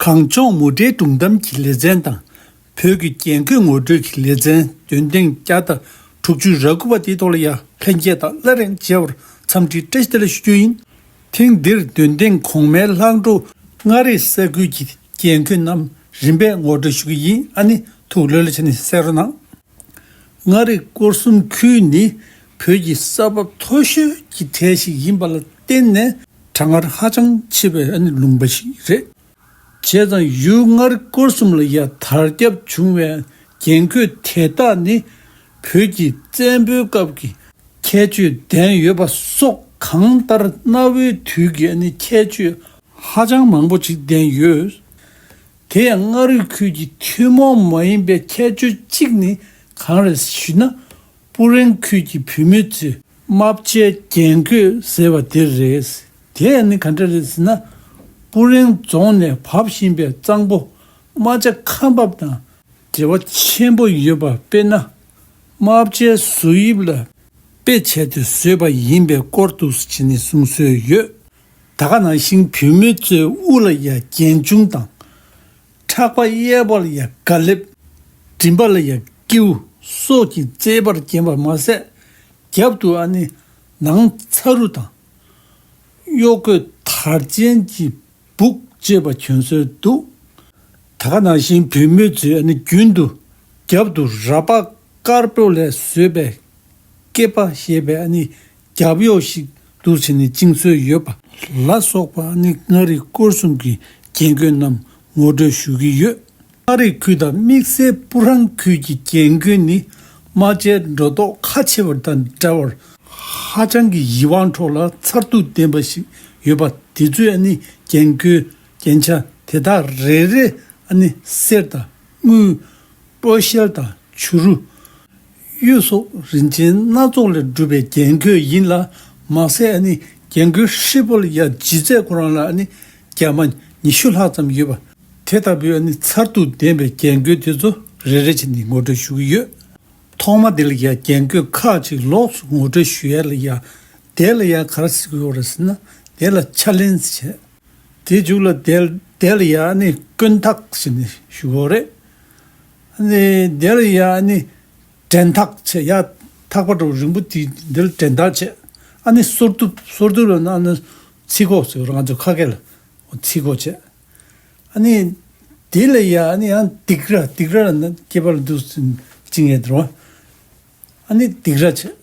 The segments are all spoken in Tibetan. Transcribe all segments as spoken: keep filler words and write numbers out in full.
གངས་ལྗོངས་མུ་འབྲེལ་སྒྲུང་གཏམ་གྱི་ལེ་ཚན་དང་། བོད་ཀྱི་རྒྱན་གོས་ངོ་སྤྲོད་ཀྱི་ལེ་ཚན་འདོན་ཐེངས་བརྒྱ་དང་དྲུག་ཅུ་རེ་དགུ་པ་དེའི་ཐོག་ལ་ཡང་ལྷན་རྒྱས་དང་སླར་ཡང་མཇལ་བར་འཚམས་འདྲི་བཀྲ་ཤིས་བདེ་ལེགས་ཞུ་རྒྱུ་ཡིན། ཐེངས་འདིར་འདོན་ཐེངས་གོང་མའི་ལྷག་འཕྲོ་མངའ་རིས་ས་ཁུལ་གྱི་རྒྱན་གོས་རྣམས་རིམ་པས་ངོ་སྤྲོད་ཞུ་གི་ཡིན། ཨ་ནི་ཐུགས་ལྷོད་ལྷོད་བྱས་ནས་གསན་རོགས་གནང་། མངའ་རིས་སྐོར་གསུམ་ཁུལ་ནི་བོད་ཀྱི་ས་བབ་མཐོ་ཤོས་ཀྱི་གྲས་ཤིག་ཡིན་པ་ལ་བརྟེན་ནས་གྲང་ངར་ཧ་ཅང་ཆེ་བའི་ཨ་ནི་ལུང་པ་ཞིག་རེད། བྱས་ཙང་ཡུལ་མངའ་རིས་སྐོར་གསུམ་ལ་ཡ་དར་ཁྱབ་བྱུང་བའི་རྒྱན་གོས་དེ་དག་ནི་བོད་ཀྱི་བཙན་པོའི་སྐབས་ཀྱི་ཁྱད་ཆོས་ལྡན་ཡོད་པ་སོགས་གང་ལྟར་གནའ་བོའི་དུས་ཀྱི་ཨ་ནི་ཁྱད་ཆོས་ཧ་ཅང་མང་པོ་ཅིག་ལྡན་ཡོད། དེ་ཡང་མངའ་རིས་ཁུལ་གྱི་ཐུན་མོང་མ་ཡིན་པའི་ཁྱད་ཆོས་གཅིག་ནི་གང་རེད་ཞུས་ན། སྤུ་ཧྲེང་ཁུལ་གྱི་བུད་མེད་ཚོས་རྨ་བྱའི་རྒྱན་གོས་ཟེར་བ་དེ་རེད། དེ་ནི་ག་འདྲ་རེད་ཟེར་ན། སྤུ་ཧྲེང་རྫོང་ནས་བབས་བཞིན་པའི་གཙང་པོ་རྨ་བྱ་ཁ་འབབ་དང་འབྲེལ་བ་ཆེན་པོ་ཡོད་པ། དཔེར་ན། རྨ་བྱའི་གཟུགས་དབྱིབས་ལ་དཔེ་བྱས་ཏེ་བཟོས་པ་ཡིན་པའི་སྐོར་དུ་བྱས་ནས་གསུང་སྲོལ་ཡོད། ད་ག་ནང་བཞིན་བུད་མེད་ཚོའི་དབུ་ལ་ཡ་རྒྱན་ཆུང་དང་། ཕྲག་པ་གཡས་པ་ལ་ཡ་དཀར་ལེབ། མགྲིན་པ་ལ་ཡ་ཀེའུ་སོགས་ཀྱིས་མཛེས་པར་བརྒྱན་པ་མ་ཟད། རྒྱབ་ཏུ་ཨ་ནི་ནང་ཚ་རུ་དང་། གཡོག་གོས་དར་ཅན་གྱི་སྦུག་ཅེས་པ་གྱོན་སྲོལ་འདུག། ད་ག་ནང་བཞིན་བུད་མེད་ཚོས་ཨ་ནི་རྒྱུན་དུ་རྒྱབ་ཏུ་ར་ལྤགས་དཀར་པོ་ལས་བཟོས་པའི་སྐེད་པ་ཞེས་པའི་ཨ་ནི་རྒྱབ་གཡོག་ཞིག་ཏུ་བྱས་ནས་བཅིངས་སྲོལ་ཡོད་པ་ལ་སོགས་པ་ཨ་ནི་མངའ་རིས་སྐོར་གསུམ་གྱི་རྒྱན་གོས་རྣམས་ངོ་སྤྲོད་ཞུ་གི་ཡོད། མངའ་རིས་ཁུལ་དང་དམིགས་བསལ་སྤུ་ཧྲེང་ཁུལ་གྱི་རྒྱན་གོས་ནི་རྨ་བྱའི་སྒྲོ་འདོགས་ཁ་ཕྱེ་བ་དང་འདྲ་བར་ཧ་ཅང་གི་ཡིད་དབང་འཕྲོག་ལ་མཚར་སྡུག་ལྡན་པ་ཞིག་ཡོད་པ། དེ་ཚོའི་ཨ་ནི་རྒྱན་གོས་རྒྱན་ཆ་དེ་དག་རེ་རེ་ཨ་ནི་གསེར་དང་དངུལ། སྤོས་ཤེལ་དང་བྱུ་རུ། གཡུ་སོགས་རིན་ཆེན་སྣ་ཚོགས་ལས་གྲུབ་པའི་རྒྱན་གོས་ཡིན་ལ། མ་ཟད་ཨ་ནི་རྒྱན་གོས་ཧྲིལ་པོ་ལ་ཡ་ལྗིད་ཚད་ཁོ་རང་ལ་ཨ་ནི་རྒྱ་མ་ཉི་ཤུ་ལྷག་ཙམ་ཡོད་པ། དེ་ལྟ་བུའི་ཨ་ནི་མཚར་སྡུག་ལྡན་པའི་རྒྱན་གོས་དེ་ཚོ་རེ་རེ་བྱས་ནས་ངོ་སྤྲོད་ཞུ་གི་ཡོད། ཐོག་མ་དེ་ལ་ཡ་རྒྱན་གོས་ཁག་ཅིག་ལོགས་སུ་ངོ་སྤྲོད་ཞུ་ཡ་ལ་ཡ། དེ་ལ་ཡ་ག་རེ་ཟེར་གྱི་ཡོད་རེད་ཟེར་ན། དེ་ལ་ཆ་ལེན་བྱས། དེའི་མཇུག་ལ་དེ་དེ་ལ་ཡ་ཨ་ནི་རྐུན་ཐག་ཟེར་ནས་ཞུ་གི་ཡོད་རེད། ཨ་ནི་དེ་ལ་ཡ་ཨ་ནི་འགྲན་ཐག་བྱས། ཡ་ཐག་པ་འདྲ་བོ་རིང་པོ་དེ་འདི་ལ་འགྲན་ཐག་བྱས། ཨ་ནི་སོར་གདུབ། སོར་གདུབ་ལ་ན་ཨ་ནི་ཚིག་གོག་ཟེར་བ་ང་ཚོ་ཁ་སྐད་ལ་ཚིག་གོག་བྱས། ཨ་ནི་དེ་ལ་ཡ་ཨ་ནི་ཡང་སྡིགས་ར། སྡིགས་ར་ལ་ན་སྐེད་པ་ལ་འདུག་སེ་བཅིངས་ཡས་འདྲ་བ། ཨ་ནི་སྡིགས་ར་བྱས།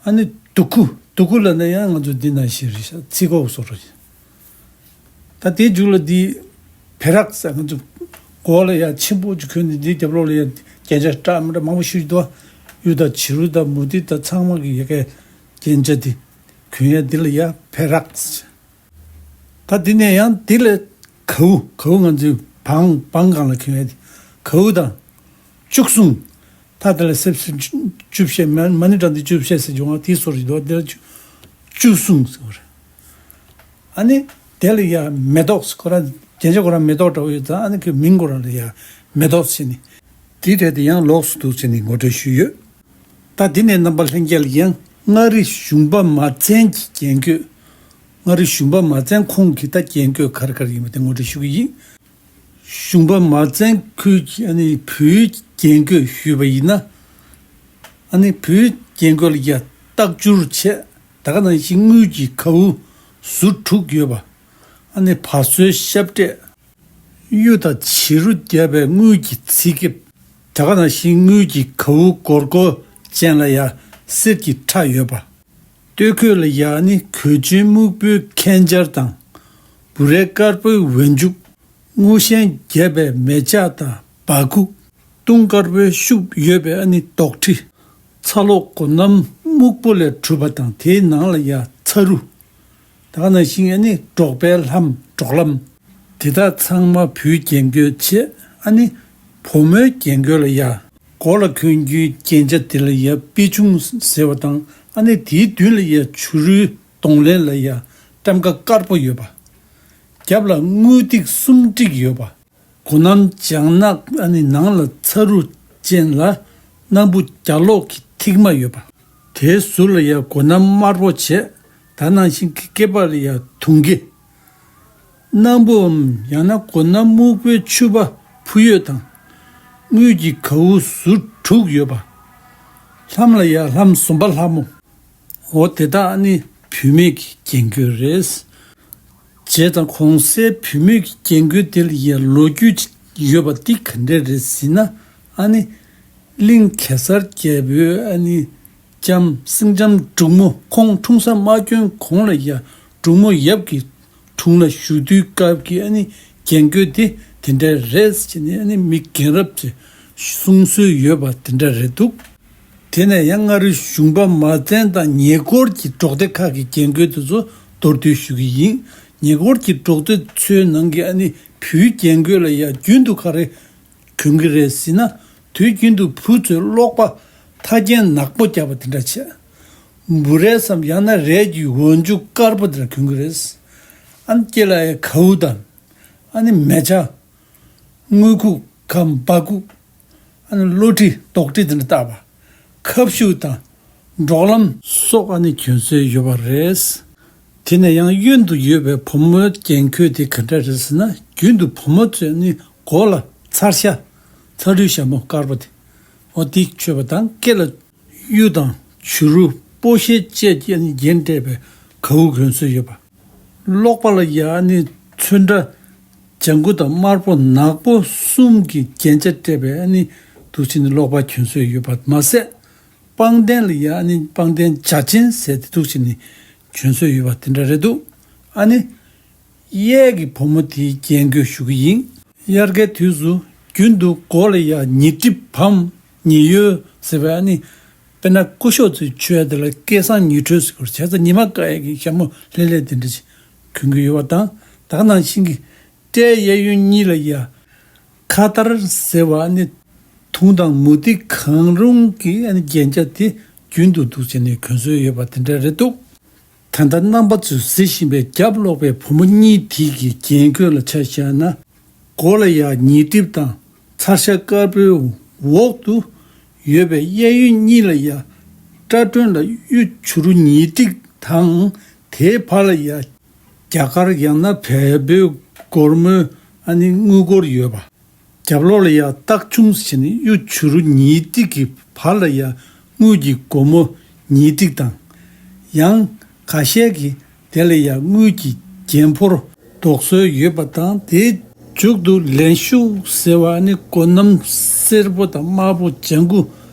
ཨ་ནི་དུ་ཁུ། དུ་ཁུ་ལ་ན་ཡང་ང་ཚོ་འདི་ན་ཞིག་རེད་ཤག། ཚིག་གོག་བཟོ་འདྲ་ཞིག། ད་དེའི་མཇུག་ལ་འདི་བེ་རག་ཟེར། ང་ཚོ་མགོ་ལ་ཡ་ཆེན་པོ་ཅིག་གོན་ནས་འདིའི་རྒྱབ་ལོགས་ལ་ཡ་རྒྱན་ཆ་འདྲ་མི་འདྲ་མང་པོ་ཞིག་འདུག། གཡུ་དང་བྱུ་རུ་དང་མུ་ཏིག་དང་ཚང་མ་གི་ཡ་གའི་རྒྱན་ཆ་འདི་གོན་ཡ་འདི་ལ་ཡ་བེ་རག་ཟེར། ད་འདི་ནས་ཡང་འདི་ལ་གའུ། གའུ་ང་ཚོའི་བང་བང་སྒང་ལ་གྱོན་ཡ་དེ། གའུ་དང་། བཅུ་གསུམ། ད་དེ་ལ་སེབ་སེ་བཅུ་བཅུ་བཤད། མ་མ་ནི་དྲང་དེ་བཅུ་བཤད་ཟེར་བྱུང་བ་དེའི་སོར་རེད་འདུག། དེ་ལ་བཅུ་བཅུ་གསུམ་ཟེར་བ་རེད། ཨ་ནི་དེ་ལ་ཡ་མེ་ཏོག་ཟེར། ཁོ་རང་རྒྱན་ཆ་ཁོ་རང་མེ་ཏོག་འདྲ་བོ་ཡོད་ཙང་། ཨ་ནི་ཁོའི་མིང་ཁོ་རང་ལ་ཡ་མེ་ཏོག་ཟེར་ནི། དེའི་གྲས་དེ་ཡང་ལོགས་སུ་འདུག་ཟེར་ནི་ངོ་སྤྲོད་ཞུས་ཡོད། ད་འདི་ནས་རྣམ་པ་ལྷན་རྒྱས་ལ་ཡང་མངའ་རིས་གཞུང་པ་མ་བཙན་གྱི་རྒྱན་གོས། མངའ་རིས་གཞུང་པ་མ་བཙན་ཁོང་གི་ད་རྒྱན་གོས་ག་རེ་ག་རེ་ཡིན་པ་དེ་ངོ་སྤྲོད་ཞུ་གི་ཡིན། གཞུང་པ་མ་བཙན་ཁུལ་གྱི་ཨ་ནི་བོད་རྒྱན་གོས་ཞུས་པ་ཡིན་ན། ཨ་ནི་བོད་རྒྱན་གོས་ལ་ཡ་རྟགས་འཇུར་བྱས། ད་ག་ནང་བཞིན་དངུལ་གྱི་གའུ་ཟུར་དྲུག་ཡོད་པ། ཨ་ནི་བ་སོའི་ཞབས་སྤྲས། གཡུ་དང་བྱུ་རུ་བརྒྱབ་པའི་དངུལ་གྱི་ཚིགས་ཁེབས། ད་ག་ནང་བཞིན་དངུལ་གྱི་གའུ་སྒོར་སྒོར་ཅན་ལ་ཡ་གསེར་གྱི་ཕྲ་ཡོད་པ། སྟོད་གོས་ལ་ཡ་ནི་གོས་ཆེན་སྨུག་པོའི་ཁེན་ཆར་དང་། འབུ་རས་དཀར་པོའི་འོན་ལྕུག། དངུལ་ཞེན་རྒྱས་པའི་མེ་ལྕགས་དང་སྦ་ཁུག། དུང་དཀར་པོའི་ཤུབས་ཡོད་པའི་ཨ་ནི་རྡོག་ཁྲི། ཚ་གློག་གོ་ནམ་སྨུག་པོ་ལས་གྲུབ་པ་དང་དེའི་ནང་ལ་ཡ་ཚ་རུ། ད་ག་ནང་བཞིན་ཨ་ནི་འབྲོག་པའི་ལྷམ། འབྲོག་ལྷམ། དེ་དག་ཚང་མ་བོད་རྒྱན་གོས་བྱས། ཨ་ནི་བུ་མོའི་རྒྱན་གོས་ལ་ཡ། མགོ་ལ་གོན་རྒྱུའི་རྒྱན་ཆ་དེ་ལ་ཡ་པི་ཆུང་ཟེར་བ་དང་། ཨ་ནི་དེའི་མདུན་ལ་ཡ་བྱུ་རུའི་གདོང་ལེན་ལ་ཡ་ཊམ་ཀ་དཀར་པོ་ཡོད་པ། རྒྱབ་ལ་དངུལ་ཐིག་གསུམ་བསྒྲིགས་ཡོད་པ། གོ་ནམ་ལྗང་ནག། ཨ་ནི་ནང་ལ་ཚ་རུ་ཅན་ལ་སྣམ་བུ་རྒྱ་གློག་གི་ཐིག་མ་ཡོད་པ། དེའི་ཟུར་ལ་ཡ་གོ་ནམ་དམར་པོ་བྱས། ད་ནང་བཞིན་གྱི་སྐེད་པ་ལ་ཡ་དུང་གེ། སྣམ་བུའམ་ཡང་ན་སྒོ་སྣམ་སྨུག་པོའི་ཕྱུ་པ་ཕུ་ཡོད་དང་། དངུལ་གྱི་གའུ་ཟུར་དྲུག་ཡོད་པ། ལྷམ་ལ་ཡ་ལྷམ་ཟོམ་པ་ལྷ་མོ། འོ་དེ་དག་ཨ་ནི་བུད་མེད་ཀྱི་རྒྱན་གོས་རེད། བྱས་ཙང་གོང་གསལ་བུད་མེད་ཀྱི་རྒྱན་གོས་དེ་ལ་ཡ་ལོ་རྒྱུས་ཅིག་ཡོད་པ་འདི་ག་འདྲས་རེད་ཟེར་ན། ཨ་ནི་གླིང་གེ་སར་རྒྱལ་པོའི་ཨ་ནི་ལྕམ་སེང་ལྕམ་འབྲུག་མོ་ཁོང་འཁྲུངས་ས་མ་བྱོན་གོང་ལ་ཡ་འབྲུག་མོ་ཡབ་ཀྱི་དྲུང་ལ་བཞུགས་དུས་སྐབས་ཀྱི་ཨ་ནི་རྒྱན་གོས་དེ་དེ་འདྲ་རེད་ཟེར་ནས་ཨ་ནི་མི་རྒན་རབས་ཚོས་གསུང་སྲོལ་ཡོད་པ་དེ་འདྲ་རེད་འདུག། དེ་ནས་ཡང་མངའ་རིས་གཞུང་པ་མ་བཙན་དང་ཉེ་འཁོར་གྱི་འབྲོག་སྡེ་ཁག་གི་རྒྱན་གོས་དེ་ཚོ་མདོར་བསྡུས་ཞུ་གི་ཡིན། ཉེ་འཁོར་གྱི་འབྲོག་སྡེ་ཚོའི་ནང་གི་ཨ་ནི་བུའི་རྒྱན་གོས་ལ་ཡ་རྒྱུན་དུ་ག་རེ་གྱོན་གྱི་རེད་ཟེར་ན། དུས་རྒྱུན་དུ་བུ་ཚོས་གློག་པ་ཐག་རྒྱན་ནག་པོ་རྒྱག་པ་དེ་འདྲ་བྱས། འབུ་རས་སམ་ཡང་ན་རས་ཀྱི་འོག་འཇུག་དཀར་པོ་དེ་འདྲ་གྱོན་གྱི་རེད། ཨ་ནི་སྐེ་ལ་ཡ་གའུ་དང་། ཨ་ནི་མལ་ཆ། དངུལ་ཁུག་གམ་སྦ་ཁུག། ཨ་ནི་གློ་གྲི་རྡོག་གྲི་དེ་འདྲ་བཏགས་པ། ཁབ་ཤུབས་དང་། འབྲོག་ལམ་སོགས་ཨ་ནི་གྱོན་སྲོལ་ཡོད་པ་རེད། དེ་ནས་ཡང་གཡོན་དུ་ཡོད་པའི་བུ་མོའི་རྒྱན་གོས་དེ་ག་འདྲ་རེད་ཟེར་ན། རྒྱུན་དུ་བུ་མོ་ཚོས་ནི་མགོ་ལ་ཚར་ཤ། ཚ་རུའི་ཞྭ་མོ་དཀར་པོ་དེ། འོ་དེ་མཆོད་པ་དང་། སྐེ་ལ་གཡུ་དང་བྱུ་རུ་སྤོ་ཤེལ་བཅས་ཀྱི་ཨ་ནི་རྒྱན་སྤྲས་པའི་གའུ་གྱོན་སྲོལ་ཡོད་པ། ཀློག་པ་ལ་ཡ་ཨ་ནི་ཚོན་ཁྲ་ལྗང་གུ་དང་དམར་པོ་ནག་པོ་གསུམ་གྱི་རྒྱན་ཆ་སྤྲས་པའི་ཨ་ནི་འདུག་ཅིང་ནི་ཀློག་པ་གྱོན་སྲོལ་ཡོད་པ་མ་ཟད། པང་གདན་ལ་ཡ་ཨ་ནི་པང་གདན་བྱ་ཆེན་ཟེར་དེ་འདུག་ཅིང་ནི་གྱོན་སྲོལ་ཡོད་པ་དེ་འདྲ་རེད་འདུག། ཨ་ནི་གཡས་ཀྱི་བུ་མོ་དེའི་རྒྱན་གོས་ཞུ་གི་ཡིན། དབྱར་ཁའི་དུས་སུ་རྒྱུན་དུ་མགོ་ལ་ཡ་ཉི་གྲིབ་བམ་ཉི་གཡོལ་ཟེར་བའི་ཨ་ནི། དཔེར་ན་སྐུ་ཞབས་ཚོས་མཆོད་ཡ་དེ་ལ་སྐལ་བཟང་ཉི་ཁྲོས་ཟེར་གྱི་རེད། བྱས་ཙང་ཉི་མ་དགའ་ཡ་གི་ཞྭ་མོ་ལྷེ་ལྷེ་དེ་འདྲ་ཞིག་གྱོན་གྱི་ཡོད་པ་དང་། ད་ག་ནང་བཞིན་གྱི་སྐྲའི་གཡས་གཡོན་གཉིས་ལ་ཡ་ཁ་དར་ཟེར་བ་ཨ་ནི་དུང་དང་མུ་ཏིག་གང་རུང་གི་ཨ་ནི་རྒྱན་ཆ་དེ་རྒྱུན་དུ་འདུག་བྱས་ནས་གྱོན་སྲོལ་ཡོད་པ་དེ་འདྲ་རེད་འདུག། ད་ལྟ་རྣམ་པ་ཚོས་གཟིགས་བཞིན་པའི་རྒྱབ་ལོགས་པའི་བུ་མོ་གཉིས་དེ་གི་རྒྱན་གོས་ལ་ཆ་བཞག་ན། མགོ་ལ་ཡ་ཉི་གྲིབ་དང་ཚར་ཤ་དཀར་པོའི་འོག་ཏུ་ཡོད་པའི་གཡས་གཡོན་གཉིས་ལ་ཡ་སྐྲ་གྲོན་ལ་གཡུ་བྱུ་རུ་ཉི་ཏིག་དང་། དེའི་བར་ལ་ཡ་རྒྱ་གར་ཡང་ན་བལ་པོའི་སྒོར་མོའི་ཨ་ནི་དངུལ་སྒོར་ཡོད་པ། རྒྱབ་ལོགས་ལ་ཡ་སྟག་ཆུང་ཟེར་ནས་གཡུ་བྱུ་རུ་ཉི་ཏིག་གི་བར་ལ་ཡ་དངུལ་གྱི་སྒོར་མོ་ཉི་ཏིག་དང་། ཡང་ཁ་ཤས་ཀྱིས་དེ་ལ་ཡ་དངུལ་གྱི་རྒྱན་ཕོར་འདོགས་སྲོལ་ཡོད་པ་དང་། དེའི་མཇུག་ཏུ་ལན་ཤུགས་ཟེར་བ་ནི་སྒོ་སྣམ་སེར་པོ་དང་དམར་པོ་ལྗང་གུ།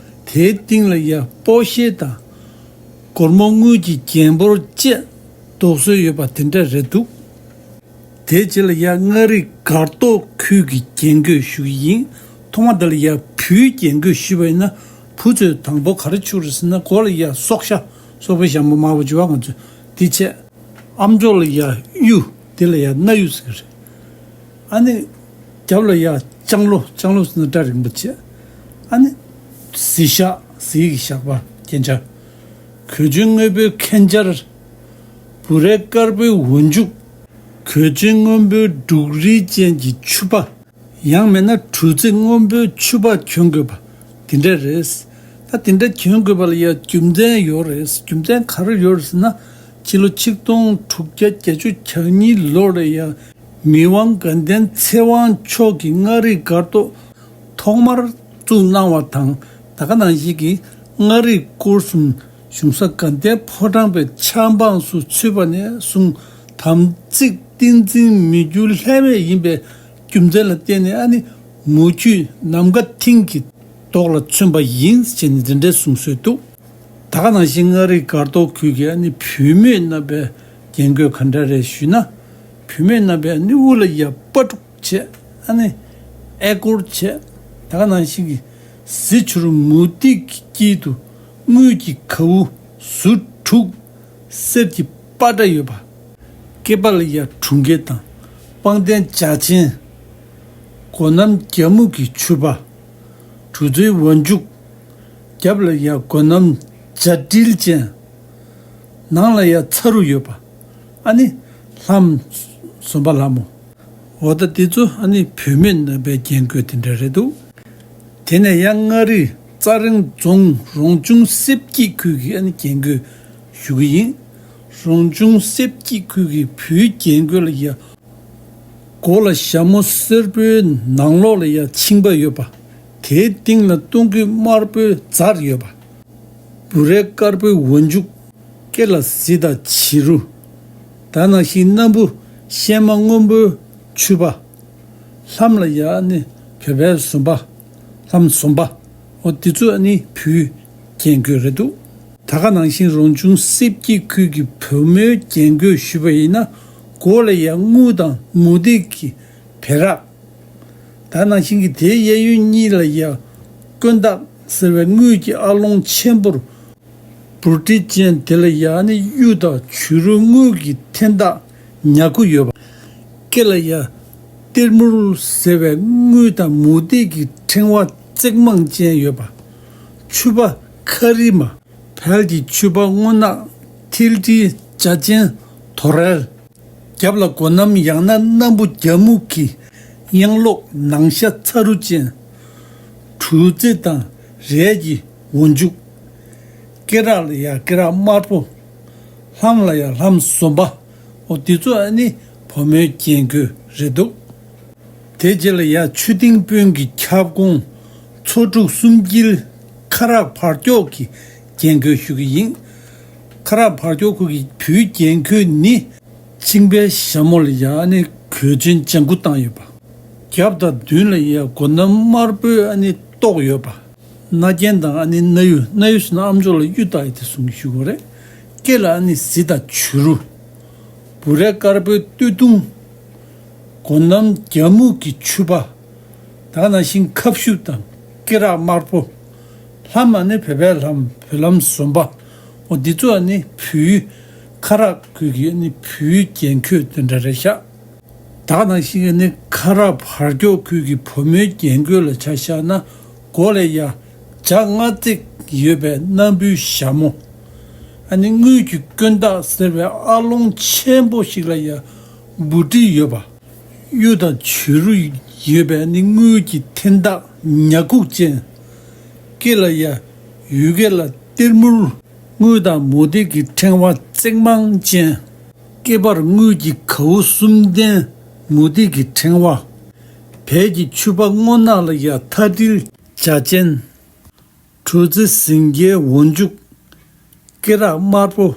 དེའི་སྟེང་ལ་ཡ་སྤོ་ཤེལ་དང་། སྒོར་མོ་དངུལ་གྱི་རྒྱན་ཕོར་བཅས་འདོགས་སྲོལ་ཡོད་པ་དེ་འདྲ་རེད་འདུག། དེའི་རྗེས་ལ་ཡ་མངའ་རིས་སྒར་ཏོག་ཁུལ་གྱི་རྒྱན་གོས་ཞུ་གི་ཡིན། ཐོག་མ་དེ་ལ་ཡ་བུའི་རྒྱན་གོས་ཞུས་པ་ཡིན་ན། བུ་ཚོས་དང་པོ་ག་རེ་མཆོད་རེད་ཟེར་ན། མགོ་ལ་ཡ་སྲོག་ཤ། སྲོག་པའི་ཞྭ་མོ་དམར་པོ་བྱེད་པ་ང་ཚོས་དེ་བྱས། ཨ་མཆོག་ལ་ཡ་གཡུ། དེ་ལ་ཡ་སྣ་གཡུ་ཟེར་གི་རེད། ཨ་ནི་རྒྱབ་ལ་ཡ་ལྕང་ལོ། ལྕང་ལོ་ཟེར་ན་སྐྲ་རིང་པོ་བྱས། ཨ་ནི་གཟི་ཞགས། གཟི་ཡི་ཞགས་པ་རྒྱན་ཆ། གོས་ཆེན་སྔོན་པོའི་ཁན་ཆར། འབུ་རས་དཀར་པོའི་འོག་འཇུག། གོས་ཆེན་སྔོན་པོའི་འབྲུག་རིལ་ཅན་གྱི་ཕྱུ་པ། ཡང་མིན་ན་གྲུ་རྩེ་སྔོན་པོའི་ཕྱུ་པ་གྱོན་དགོས་པ་དེ་འདྲ་རེད། ད་དེ་འདྲ་གྱོན་དགོས་པ་ལ་ཡ་རྒྱུ་མཚན་ཡོད་རེད། རྒྱུ་མཚན་ག་རེ་ཡོད་རེད་ཟེར་ན། ཕྱི་ལོ་ཆིག་སྟོང་དྲུག་བརྒྱ་བརྒྱད་ཅུ་གྱ་གཉིས་ལོར་ཡ་མི་དབང་དགའ་ལྡན་ཚེ་དབང་མཆོག་གིས་མངའ་རིས་སྒར་ཏོག་ཐོག་མར་བཙུགས་གནང་བ་དང་། ད་ག་ནང་བཞིན་གྱི་མངའ་རིས་སྐོར་གསུམ་གཞུང་ས་དགའ་ལྡན་ཕོ་བྲང་པའི་ཆབ་འབངས་སུ་ཚུད་པ་ནས་བཟུང་། དམ་ཚིག་ཏིང་འཛིན་མི་འགྱུར་ལྷད་མེད་ཡིན་པའི་རྒྱུ་མཚན་ལ་བརྟེན་ནས། ཨ་ནི་མུ་ཁྱུད་ནམ་མཁའ་མཐིང་གི་མདོག་ལ་མཚོན་པ་ཡིན་ཅེས་ནི་འདི་འདྲའི་གསུང་སྲོལ་འདུག། ད་ག་ནང་བཞིན་མངའ་རིས་སྒར་ཏོག་ཁུལ་གྱི་ཨ་ནི་བུད་མེད་རྣམ་པའི་རྒྱན་གོས་ག་འདྲ་རེད་ཞུས་ན། བུད་མེད་རྣམ་པས་ཨ་ནི་དབུ་ལ་ཡ་སྤ་ཕྲུག་བྱས། ཨ་ནི་ཨེ་སྐོར་བྱས། ད་ག་ནང་བཞིན་གྱི་གཟི་བྱུ་རུ་མུ་ཏིག་གི་དཀྱིལ་དུ་དངུལ་གྱི་གའུ་ཟུར་དྲུག། གསེར་གྱི་པ་ཏྲ་ཡོད་པ། སྐེད་པ་ལ་ཡ་གྲུང་ཁྱེར་དང་། པང་གདན་བྱ་ཆེན། སྒོ་སྣམ་རྒྱ་སྨུག་གི་ཕྱུ་པ། གྲུ་རྩེའི་འོག་འཇུག། རྒྱབ་ལ་ཡ་སྒོ་སྣམ་བྱ་སྤྲེལ་ཅན། ནང་ལ་ཡ་ཚ་རུ་ཡོད་པ། ཨ་ནི་ལྷམ་ཟོམ་པ་ལྷ་མོ། འོ་ད་དེ་ཚོ་ཨ་ནི་བུད་མེད་རྣམ་པའི་རྒྱན་གོས་དེ་འདྲ་རེད་འདུག། དེ་ནས་ཡང་མངའ་རིས་རྩ་རིང་རྫོང་རོང་ཆུང་སེབ་སྐྱིད་ཁུལ་གྱི་ཨ་ནི་རྒྱན་གོས་ཞུ་གི་ཡིན། རོང་ཆུང་སེབ་སྐྱིད་ཁུལ་གྱི་བུའི་རྒྱན་གོས་ལ་ཡ་ མགོ་ལ་ཞྭ་མོ་སེར་པོའི་ནང་ལོགས་ལ་ཡ་མཆིན་པ་ཡོད་པ། དེའི་སྟེང་ལ་སྟོང་སྐུད་དམར་པོའི་རྫར་ཡོད་པ། བུ་རས་དཀར་པོའི་འོ་འཇུག་སྐེ་ལ་གཟི་དང་བྱི་རུ། ད་ནང་བཞིན་སྣམ་བུ་ཤེལ་མ་སྔོན་པོའི་ཕྱུ་པ། ལྷམ་ལ་ཡ་ནི་བོད་པའི་ཟོམ་པ། ལྷམ་ཟོམ་པ། འོ་དེ་ཚོ་ནི་བོད་རྒྱན་གོས་རེད་འདུག་ད་ག་ནང་བཞིན་རོང་ཆུང་སྲིབ་སྐྱིད་ཁུལ་གྱི་བུ་མོའི་རྒྱན་གོས་ཞུས་པ་ཡིན་ན། མགོ་ལ་ཡ་དངུལ་དང་མུ་ཏིག་གི་བེ་རག་ད་ནང་བཞིན་གྱི་དེའི་གཡས་གཡོན་གཉིས་ལ་ཡ་ཀོན་ཏག་ཟེར་བའི་དངུལ་གྱི་ཨ་ལོང་ཆེན་པོར་འབུར་དྲི་ཅན། དེ་ལ་ཡ་ནི་གཡུ་དང་བྱུ་རུ་དངུལ་གྱི་འཐེན་ཐག་ཉག་ཁུ་ཡོད་པ། སྐེ་ལ་ཡ་གཏེར་མུར་ཟེར་བའི་དངུལ་དང་མུ་ཏིག་གི་ཕྲེང་བ་བརྩེགས་མང་ཅན་ཡོད་པ། ཕྱུ་པ་ཁ་རི་མ། བལ་གྱི་ཕྱུ་པ་སྔོ་ནག་མཐིལ་དྲིལ་འཇའ་ཅན་དོ་རལ། རྒྱབ་ལ་སྒོ་གནམ་ཡང་ན་སྣམ་བུ་རྒྱ་སྨུག་གི་ཡང་ལོག་ནང་ཤ་ཚ་རུ་ཅན། གྲུ་རྩེ་དང་རས་ཀྱི་འོ་འཇུག་སྐེ་རགས་ལ་ཡ་སྐེ་རགས་དམར་པོ། ལྷམ་ལ་ཡ་ལྷམ་ཟོམ་པ། འོ་དེ་ཚོ་ཨ་ནི་བུ་མོའི་རྒྱན་གོས་རེད་འདུག་དེ་རྗེས་ལ་ཡ་ཆུ་ཏིང་དཔོན་གྱི་ཁྱབ་ཁོངས་མཚོ་འབྲུག་གསུམ་དཀྱིལ་ཁ་རག་བར་སྐྱོག་གི་རྒྱན་གོས་ཞུ་གི་ཡིན། ཁ་རག་བར་སྐྱོག་ཁུལ་གྱི་བུའི་རྒྱན་གོས་ནི། མཆིན་པའི་ཞྭ་མོ་ལ་ཡ་ནི་གོས་ཆེན་ལྗང་ཁུ་བཏང་ཡོད་པ། རྒྱབ་དང་མདུན་ལ་ཡ་སྒོ་གནམ་དམར་པོའི་ཨ་ནི་ཏོག་ཡོད་པ། སྣ་རྒྱན་དང་ཨ་ནི་སྣ་ཡུ། སྣ་ཡུ་ཟེར་ན་ཨམ་ཅོག་ལ་གཡུ་བཏགས་ཡོད་དེ་གསུང་གི་ཞུ་དགོས་རེད། སྐེ་ལ་ཨ་ནི་གཟི་དང་བྱུ་རུ། བུ་རས་དཀར་པོའི་སྟོད་ཐུང་། སྒོ་གནམ་རྒྱ་སྨུག་གི་ཕྱུ་པ། ད་ག་ནང་བཞིན་ཁབ་ཤུབས་དང་སྐེ་རགས་དམར་པོ། ལྷམ་ཨ་ནི་བོད་པའི་ལྷམ། བོད་ལྷམ་ཟོམ་པ། འོ་འདི་ཚོ་ཨ་ནི་བོད་ཁ་རག་ཁུལ་གྱི་ཨ་ནི་བོད་རྒྱན་གོས་དེ་འདྲ་རེད་ཤག་ད་ག་ནང་བཞིན་ཨ་ནི་ཁ་རག་བར་སྐྱོག་ཁུལ་གྱི་བུ་མོའི་རྒྱན་གོས་ལ་ཆ་བཞག་ན། མགོ་ལ་ཡ་བྱ་ལྔ་བརྩེགས་ཡོད་པའི་སྣམ་བུའི་ཞྭ་མོ། ཨ་ནི་དངུལ་གྱི་ཀོན་ཏག་ཟེར་བའི་ཨ་ལོང་ཆེན་པོ་ཞིག་ལ་ཡ་འབུར་དྲི་ཡོད་པ། གཡུ་དང་བྱུ་རུ་ཡོད་པའི་ནི་དངུལ་གྱི་འཐེན་ཐག་ཉ་ཁུག་ཅན། སྐེ་ལ་ཡ་ཡུལ་སྐེ་ལ་གཏེར་མུར་དངུལ་དང་མུ་ཏིག་གི་ཕྲེང་བ་བརྩེགས་མང་ཅན། སྐེད་པར་དངུལ་གྱི་གའུ་གསུམ་ལྡན་མུ་ཏིག་གི་ཕྲེང་བ། བལ་གྱི་ཕྱུ་པ་སྔོ་ནག་ལ་ཡ་མཐའ་དྲིལ་འཇའ་ཅན། གྲུ་རྩེ་ཟིང་སྐྱའི་འོ་འཇུག་སྐེ་རགས་དམར་པོ།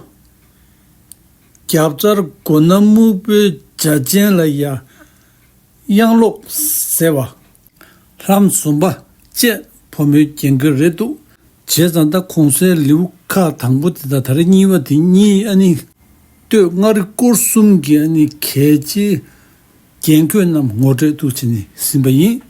རྒྱབ་རྩར་སྒོ་གནམ་སྨུག་པོའི་འཇའ་ཅན་ལ་ཡ་གཡང་ལོག་ཟེར་བ། ལྷམ་ཟོམ་པ་བཅས་བུ་མོའི་རྒྱན་གོས་རེད་འདུག་བྱས་ཙང་ད་གོང་གསལ་ལེའུ་ཁག་དང་པོ་དེ་དང་ད་རེས་གཉིས་པ་དེ་གཉིས་ཨ་ནི་སྟོད་མངའ་རིས་སྐོར་གསུམ་གྱི་ཨ་ནི་གལ་ཆེའི་རྒྱན་གོས་རྣམས་ངོ་སྤྲོད་དུ་བྱས་ནས་ཟིན་པ་ཡིན།